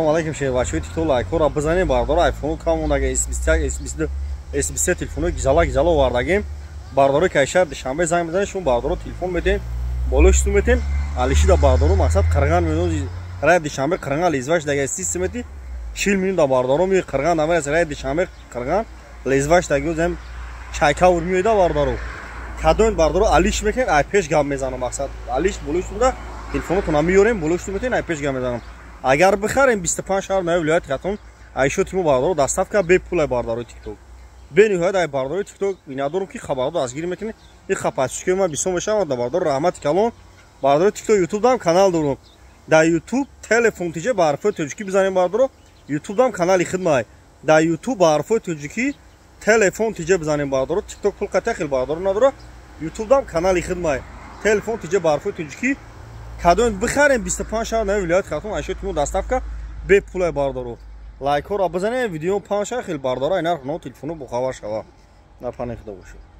Алейкум, шербачои ТикТок, лайкҳоро бизанем, бардоро. Айфону кам мондага, S21, S22, S23 телефонои гизала гизала овардагем. Бардоро, ки шаҳр Душанбе занг мезанед, шумо, бардоро, телефон метем, болои шту метем, алишида, бардоро. Мақсад, қирған меози рай Душанбе қирған лезваш дага 30 симети 40 минут да, бардоро, ми қирған намерас. Рай Душанбе қирған лезваш даги чайкавур меоида, бардоро. Кадоин, бардоро, алиш мекунед, ай пеш гап мезанам. Мақсад, алиш болои штуда телефонотона меёрем, болои шту метем, ай пеш гап мезанам. Агар бихарем, 25 шаҳр нави вилояти Хатлон айшоти мо, бардоро, доставка бепулай. Бардорои ТикТок, бениҳоят ай бардорои ТикТок миннатдорам, ки хабардор дастгирӣ мекунед. Ин хапатчикои ман бисёр мешавад, бардор, раҳмати калон. Бардорои ТикТок, Ютубдам канал дорам. Дар Ютуб «Телефон тиҷа» ба ҳарфҳои тоҷикӣ бизанем, бардоро, Ютубдам канали хидмай. Дар Ютуб ба ҳарфҳои тоҷикӣ «Телефон тиҷа» бизанем, бардоро. ТикТок пул қатъя хел, бардоро, надора. Ютубдам канали хидмай, «Телефон тиҷа» ба ҳарфҳои тоҷикӣ. Кадом бихарем, 25 шаҳр нави вилояти Хатлон айшоти мо доставка бепулай. Бардоро, лайкҳоро бизанем, видео панша хел, бардора, ай нарх но телефоно бохабар шава. Напане худо бошад.